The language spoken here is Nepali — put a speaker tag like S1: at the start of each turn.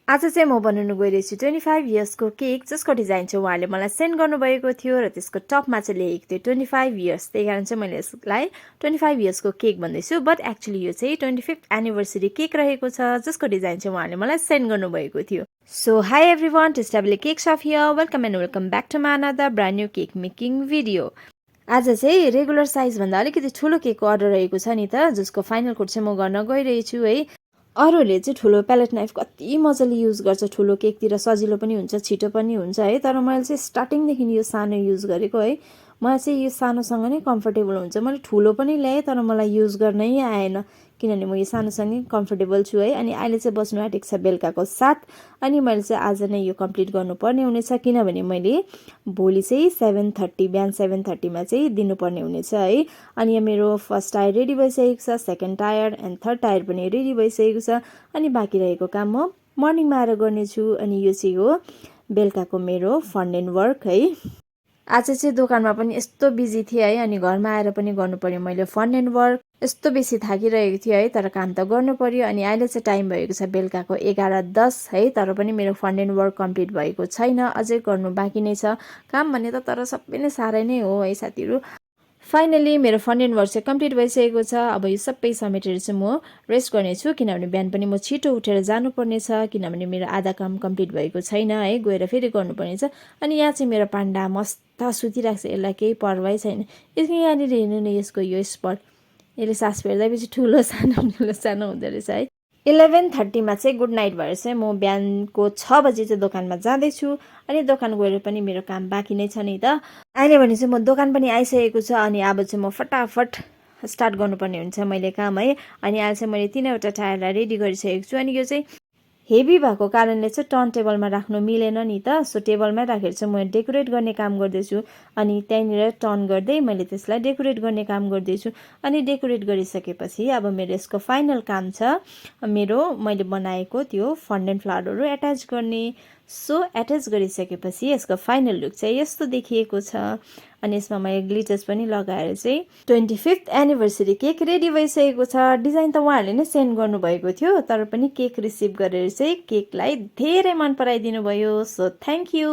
S1: आज चाहिँ म बनाउनु गइरहेछु 25 इयर्सको केक जसको डिजाइन चाहिँ उहाँले मलाई सेन्ड गर्नुभएको थियो र त्यसको टपमा चाहिँ लेखेको थियो 25 इयर्स। त्यही कारण चाहिँ मैले यसलाई 25 इयर्सको केक भन्दैछु, बट एक्चुअली यो चाहिँ 25th एनिभर्सरी केक रहेको छ जसको डिजाइन चाहिँ उहाँले मलाई सेन्ड गर्नुभएको थियो। So hi everyone, tasteable cake shop here, welcome and welcome back to my another brand new cake making video. आज चाहिँ रेगुलर साइजभन्दा अलिकति ठुलो केकको अर्डर रहेको छ नि त, जसको फाइनल कोड चाहिँ म गर्न गइरहेछु है। अरूले चाहिँ ठुलो प्यालेट नाइफ कति मजाले युज गर्छ, ठुलो केकतिर सजिलो पनि हुन्छ, छिटो पनि हुन्छ है। तर मैले चाहिँ स्टार्टिङदेखि यो सानो युज गरेको है। मलाई चाहिँ यो सानोसँग नै कम्फर्टेबल हुन्छ। मैले ठुलो पनि ल्याएँ तर मलाई युज गर्नै आएन, किनभने म यो सानोसँगै कम्फर्टेबल छु है। अनि अहिले चाहिँ बस्नु आँटेको छ बेलुकाको 7, अनि मैले चाहिँ आज नै यो कम्प्लिट गर्नुपर्ने हुनेछ, किनभने मैले भोलि चाहिँ 7:30 बिहान 7:30मा चाहिँ दिनुपर्ने हुनेछ है। अनि यहाँ मेरो फर्स्ट टायर रेडी भइसकेको छ, second tyre and third tier पनि रेडी भइसकेको छ। अनि बाँकी रहेको काम म मर्निङमा आएर गर्नेछु। अनि यो चाहिँ हो बेलुकाको मेरो फन्ड एन्ड वर्क है। आज चाहिँ दोकानमा पनि यस्तो बिजी थिएँ है, अनि घरमा आएर पनि गर्नु पर्यो मैले फन्ड एन्ड वर्क। यस्तो बेसी थाकिरहेको थियो है, तर काम त गर्नु पर्यो। अनि अहिले चाहिँ टाइम भएको छ बेलुकाको 11:10 है, तर पनि मेरो फन्ड एन्ड वर्क कम्प्लिट भएको छैन, अझै गर्नु बाँकी नै छ। काम भने त तर सबै नै साह्रै नै हो है साथीहरू। फाइनली मेरो फन्ड एन्ड वर्क चाहिँ कम्प्लिट भइसकेको छ। अब यो सबै समेटेर चाहिँ म रेस्ट गर्नेछु, किनभने बिहान पनि म छिटो उठेर जानुपर्ने छ, किनभने मेरो आधा काम कम्प्लिट भएको छैन है, गएर फेरि गर्नुपर्ने छ। अनि यहाँ चाहिँ मेरो पान्डा मस्त सुतिरहेको छ, यसलाई केही पर्वाही छैन। यसको यहाँनिर हेर्नु न, यसको यो स्पट, यसले सास फेर्दैपछि ठुलो सानो हुँदो रहेछ है। 11:30मा चाहिँ गुड नाइट भएर चाहिँ म बिहानको 6 बजी चाहिँ दोकानमा जाँदैछु। अनि दोकान गएर पनि मेरो काम बाँकी नै छ नि त। अहिले भने चाहिँ म दोकान पनि आइसकेको छ, अनि अब चाहिँ म फटाफट स्टार्ट गर्नुपर्ने हुन्छ मैले काम है। अनि अहिले चाहिँ मैले 3वटा टायरलाई रेडी गरिसकेको छु। अनि यो चाहिँ हेभी भएको कारणले चाहिँ टर्न टेबलमा राख्नु मिलेन नि त, सो टेबलमै राखेर चाहिँ म डेकोरेट गर्ने काम गर्दैछु। अनि त्यहीँनिर टर्न गर्दै मैले त्यसलाई डेकोरेट गर्ने काम गर्दैछु। अनि डेकोरेट गरिसकेपछि अब मेरो यसको फाइनल काम छ मेरो मैले बनाएको त्यो फन्ड एन्ड फ्लावरहरू एट्याच गर्ने। सो एट्याच गरिसकेपछि यसको फाइनल लुक चाहिँ यस्तो देखिएको छ। अनि यसमा मैले ग्लिटर्स पनि लगाएर चाहिँ 25th एनिभर्सरी केक रेडी भइसकेको छ। डिजाइन त उहाँहरूले नै सेन्ड गर्नुभएको थियो, तर पनि केक रिसिभ गरेर चाहिँ केकलाई धेरै मन पराइदिनु भयो। So thank you.